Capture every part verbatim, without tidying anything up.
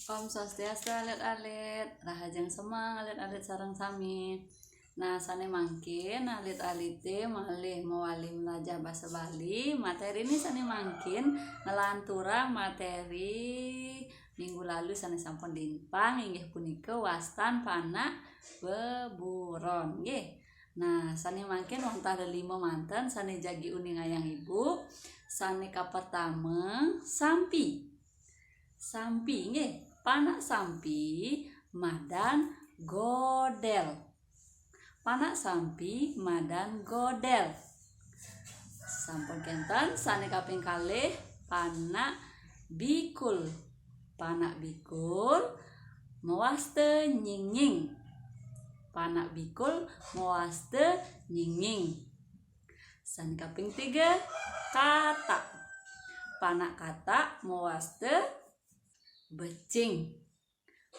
Om Swastiastu, alit-alit. Rahajeng semeng, alit-alit sareng sami. Nah, sane mangkin alit-alite malih mawali mlajah basa Bali. Materine sane mangkin nglanturang materi minggu lalu sane sampun limpang, inggih punika wastan panak beburon, nggih. Nah, sane mangkin wantah lelima manten sane jagi uningayang Ibu. Sane kapertama, sampi. Sampi, nggih. Panak sampi madan godel. Panak sampi madan godel. Sampun kenten, sane kaping kalih, panak bikul. Panak bikul mawasta nyinging. Panak bikul mawasta nyinging. Sane kaping tiga, katak. Panak katak mawasta becing.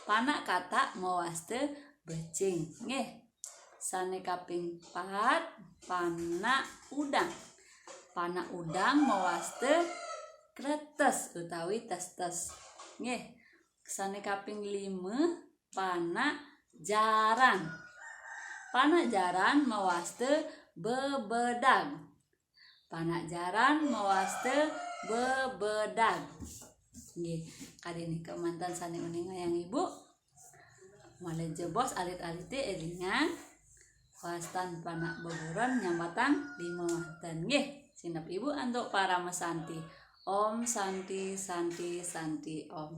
Panak katak mawasta becing. Nggih. Sane kaping pat, panak udang. Panak udang mawasta kretes utawi testes. Nggih. Sane kaping lima, panak jaran. Panak jaran mawasta bebedag. Panak jaran mawasta bebedag. Nggih, kadi nika manten sane uningayang Ibu. Malih jebos alit-alite elingang, wastan panak beburon nyambatang lima manten. Nggih, sineb Ibu antuk parama santi. Om Santi, Santi, Santi, Om.